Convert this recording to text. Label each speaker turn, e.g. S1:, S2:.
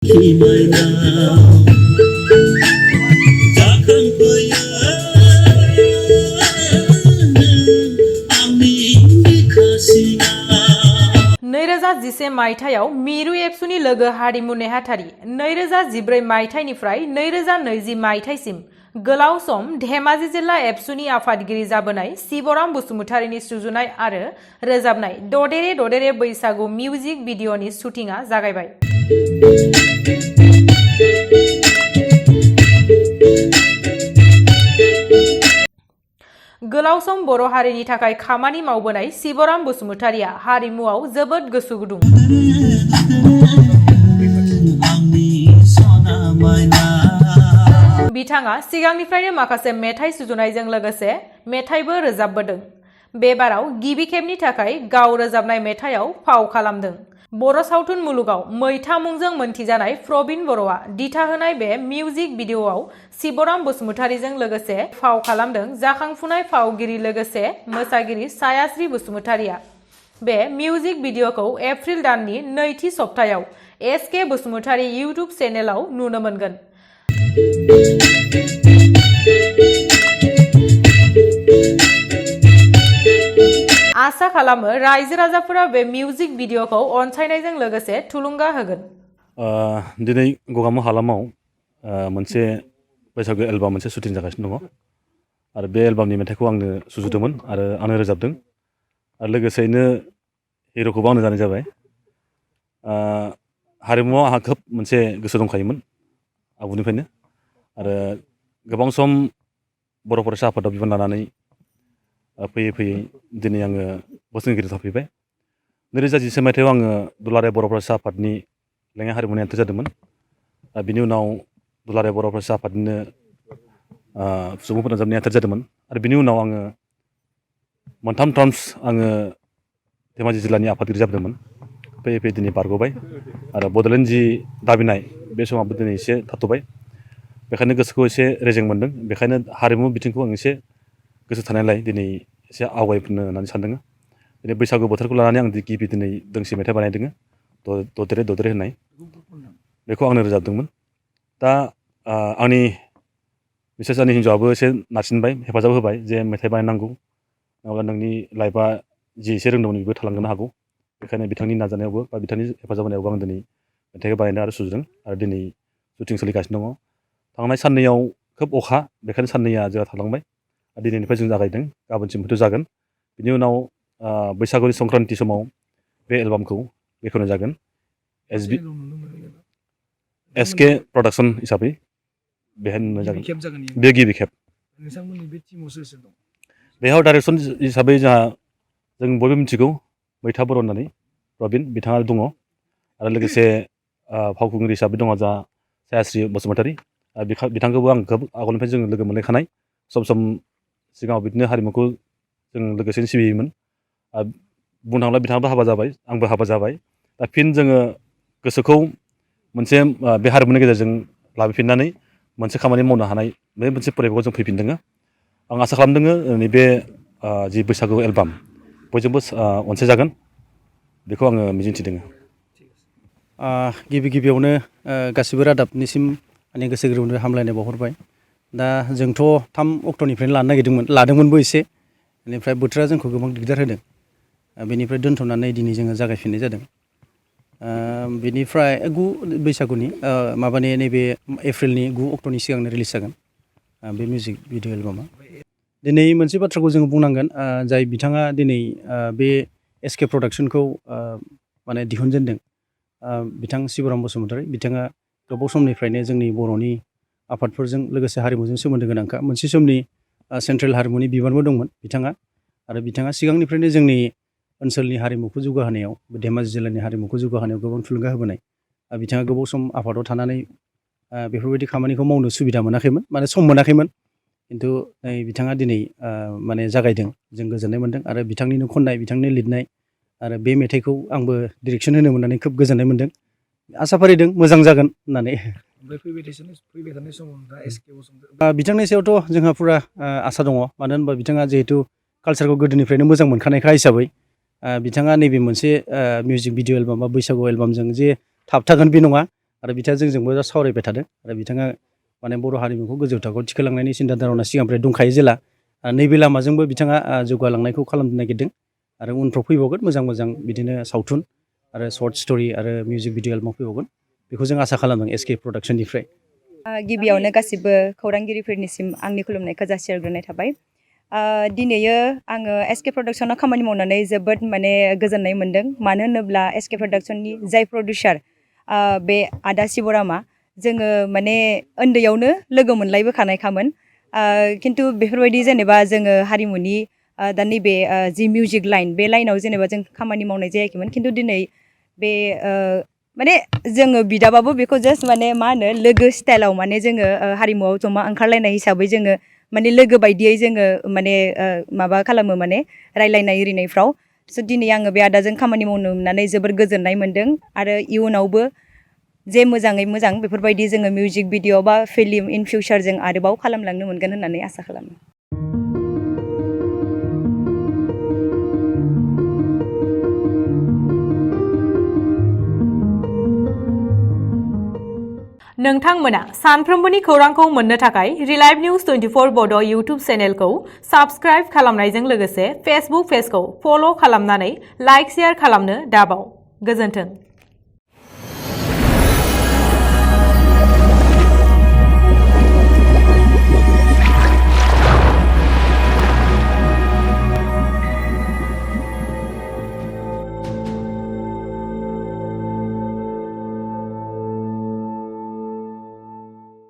S1: 2010 मायथाइयाव मिरु एबसुनि लोगो हारिमु नेहाथारि 2014 मायथाइनिफ्राय 2020 मायथाइसिम गोलाव सम धेमाजि जिल्ला एबसुनि आफादगिरि जाबोनाय शिवराम बसुमतारीनि सुजुनाय आरो रोजाबनाय ददेरे ददेरे बैसागु मिउजिक भिडिअनि शुटिंआ जागायबाय। गोलाव सम बर' हारिनि थाखाय खामानि मावबोनाय शिवराम बसुमतारीया हारिमुआव जोबोद गोसो गुदुं। बिथाङा सिगांनिफ्रायनो माखासे मेथाइ सुजुनायजों लोगोसे मेथाइबो रोजाबबोदों। बेबाराव गिबि खेबनि थाखाय गाव रोजाबनाय मेथाइआव फाव खालामदों। बर' सावथुन मुलुगाव मैथा मुंजों मोनथिजानाय प्रबिन बर'आ दिथा होनाय बे मिउजिक भिडिअआव शिवराम बसुमतारीजों लोगोसे फाव खालामदों जाखांफुनाय फावगिरि लोगोसे मोसागिरि सायाश्री बसुमतारीया। बे मिउजिक भिडिअखौ एप्रिल दाननि नैथि सप्तायाव एसके बसुमतारी इउटुब चेनेलाव नुनो मोनगोन। आसा खालामो रायजो राजाफोरा बे मिउजिक भिडिअखौ अनसायनायजों लोगोसे थुलुंगा होगोन।
S2: दिनै गगामु हालामाव मोनसे बैसागु एलबाम मोनसे शुटिं जागासिनो दङ आरो बे एलबामनि मेथाइखौ आंनो सुजुदोंमोन आरो आंनो रोजाबदों आरो लोगोसेयैनो हिर'खौबो आंनो जानाय जाबाय। हारिमुआव आंहा खोब मोनसे गोसो दंखायोमोन आगुनिफ्रायनो आरो गोबां सम बर' फरायसा आफादाव बिबान लानानै फैयै फैयै दिनै आङो बोसोनगिरि थाफैबाय। 2010 मायथाइयाव आङो दुलाराय बर' फरायसा आफादनि लेङाइ हारिमु नेहाथारि जादोंमोन। बिनि उनाव दुलाराय बर' फरायसा आफादनिनो सुबुं फोनांजाब नेहाथारि जादोंमोन आरो बिनि उनाव आङो मोनथाम टार्म्स आङो धेमाजि जिल्लानि आफादगिरि जाबोदोंमोन। फैयै फैयै दिनै बारग'बाय आरो बड'लेण्ड जि दाबिनाय बे समावबो दिनै एसे थाथ'बाय। बेखायनो गोसोखौ एसे रेजें मोनदों। बेखायनो हारिमु बिथिंखौ आं एसे गोसो थानायलाय दिनै एसे आवगायफिननो होननानै सानदों। दिनै बैसागु बोथोरखौ लानानै आं गिबि दिनै दोंसे मेथाइ बानायदों ददेरे ददेरे होननाय, बेखौ आंनो रोजाबदोंमोन। दा आंनि मिसेस आंनि हिन्जावाबो एसे नारसिनबाय, हेफाजाब होबाय जे मेथाइ बानायनांगौ नङाब्ला नोंनि लाइफआ जि एसे रोंदोंमोन बेबो थालांनो हागौ। बेखायनो बिथांनि नाजानायावबो बा बिथांनि हेफाजाब होनायावबो आं दिनै मेथाइखौ बानायदों आरो सुजुदों आरो दिनै शुटिं सोलिगासिनो दङ। थांनाय साननैयाव खोब अखा, बेखायनो साननैया जोंहा थालांबाय। दिनैनिफ्राय जों जागायदों, गाबोनसिमथ' जागोन। बिनि उनाव बैसागुनि संक्रान्ति समाव बे एलबामखौ बेखेवनाय जागोन। एसके प्रडाक्सन हिसाबै बेहाय नुनाय जागोन। बे गिबि खेब। बेयाव डाइरेक्सन हिसाबै जों बयबो मिथिगौ मैथा बर' होननानै प्रबिन बिथाङा दङ आरो लोगोसे फावखुंग्रि हिसाबै दङ जोंहा सायाश्री बसुमतारी। बिथांखौबो आं खोब आगोलनिफ्राय जोङो लोगो मोनलायखानाय। सम सम सिगाङाव बिदिनो हारिमुखौ जों लोगोसेनो सिबियोमोन। बुंनो थाङोब्ला बिथाङाबो हाबा जाबाय, आंबो हाबा जाबाय। दा फिन जोङो गोसोखौ मोनसे बे हारिमुनि गेजेरजों लाबोफिननानै मोनसे खामानि मावनो हानाय बे मोनसे प्रजेक्टआव जों फैफिनदों। आं आसा खालामदों नैबे जि बैसागु एलबाम बयजोंबो अनसायजागोन, बेखौ आङो मिजिंथिदों।
S3: गिबियावनो गासिबो रादाबनिसिम माने गोसो गोरबोनिफ्राय हामलायनाय बावहरबाय। दा जोंथ' 3 अक्ट'निफ्रायनो लादोंमोनबो एसे, बेनिफ्राय बोथोरा जोंखौ गोबां दिगदार होदों। बेनिफ्राय दोनथ'नानै दिनै जोङो जागायफिननाय जादों। बेनिफ्राय 9 बैसागुनि माबानि नैबे एप्रिलनि 9 अक्ट'नि सिगांनो रिलिज जागोन बे मिउजिक भिडिअ एलबामा। दिनै मोनसे बाथ्राखौ जोङो बुंनांगोन, जाय बिथाङा दिनै बे एसके प्रडाक्सनखौ माने दिहुनजेनदों, बिथां शिवराम बसुमतारी। बिथाङा गोबाव समनिफ्रायनो जोंनि बर'नि आफादफोरजों लोगोसे हारिमुजों सोमोन्दो गोनांखा। मोनसे समनि सेन्ट्रेल हारिमुनि बिबानबो दंमोन बिथाङा, आरो बिथाङा सिगांनिफ्रायनो जोंनि ओनसोलनि हारिमुखौ जौगाहोनायाव, धेमाजि जिल्लानि हारिमुखौ जौगाहोनायाव गोबां थुलुंगा होबोनाय। बिथाङा गोबाव सम आफादाव थानानै बेफोरबायदि खामानिखौ मावनो सुबिदा मोनाखैमोन, माने सम मोनाखैमोन। खिन्थु बिथाङा दिनै माने जागायदों, जों गोजोननाय मोनदों। आरो बिथांनिनो खननाय, बिथांनि लिरनाय आरो बे मेथाइखौ आंबो डिरेक्सन होनो मोननानै खोब गोजोननाय मोनदों। आसा फारिदों मोजां जागोन होननानै। बिथांनि सायावथ' जोंहा फुरा आसा दङ, मानो होनबा बिथाङा जिहेथु कालसारखौ गोदोनिफ्रायनो मोजां मोनखानायखा हिसाबै बिथाङा नैबे मोनसे मिउजिक भिडिअ एलबाम बा बैसागु एलबामजों जे थाबथागोन बे नङा। आरो बिथाङा जोंजोंबो सावरायबाय थादों आरो बिथाङा माने बर' हारिमुखौ गोजौ थाखोआव थिखोलांनायनि सिन्था धारना सिगांनिफ्राय दंखायो जेला नैबे लामाजोंबो बिथाङा जौगालांनायखौ खालामनो नागिरदों आरो उनफ्राव फैबावगोन मोजां मोजां बिदिनो सावथुन आरो सर्ट स्ट'रि आरो मिउजिक भिडिअ एलबाम फैबावगोन बेखौ जों आसा खालामदों एसके प्रडाक्सननिफ्राय।
S4: गिबियावनो गासिबो खौरांगिरिफोरनिसिम आंनि खुलुमनायखौ जासिहरग्रोनाय थाबाय। दिनैयो आङो एसके प्रडाक्सनाव खामानि मावनानै जोबोद माने गोजोननाय मोन्दों। मानो होनोब्ला एसके प्रडाक्सननि जाय प्रडिउसार बे आदा शिबरामा जोङो माने उन्दैयावनो लोगो मोनलायबोखानायखामोन। खिन्थु बेफोरबायदि जेनेबा जोङो हारिमुनि दा नैबे जि मिउजिक लाइन बे लाइनाव जेनेबा जों खामानि मावनाय जायाखैमोन। खिन्थु दिनै बे माने जोङो बिदाबाबो बेखौ जास्ट माने मा होनो लोगो स्टाइलाव माने जोङो हारिमुआव जमा ओंखारलायनाय हिसाबै जोङो माने लोगो बायदियै जोङो माने माबा खालामो माने रायलायनाय इरिनायफ्राव। स' दिनै आङो बे आदाजों खामानि मावनो मोननानै जोबोर गोजोननाय मोन्दों आरो इयुनावबो जे मोजाङै मोजां बेफोरबायदि जोङो मिउजिक भिडिअ बा फिल्म इन फिउचार जों आरोबाव खालामलांनो मोनगोन होननानै आसा खालामो।
S1: नोंथांमोना सानफ्रोमबोनि खौरांखौ मोननो थाखाय रिलाइभ निउज 24 बड' इउटुब चेनेलखौ साबस्क्राइब खालामनायजों लोगोसे फेसबुक पेजखौ फल' खालामनानै लाइक शेयार खालामनो दाबाव। गोजोन्थों।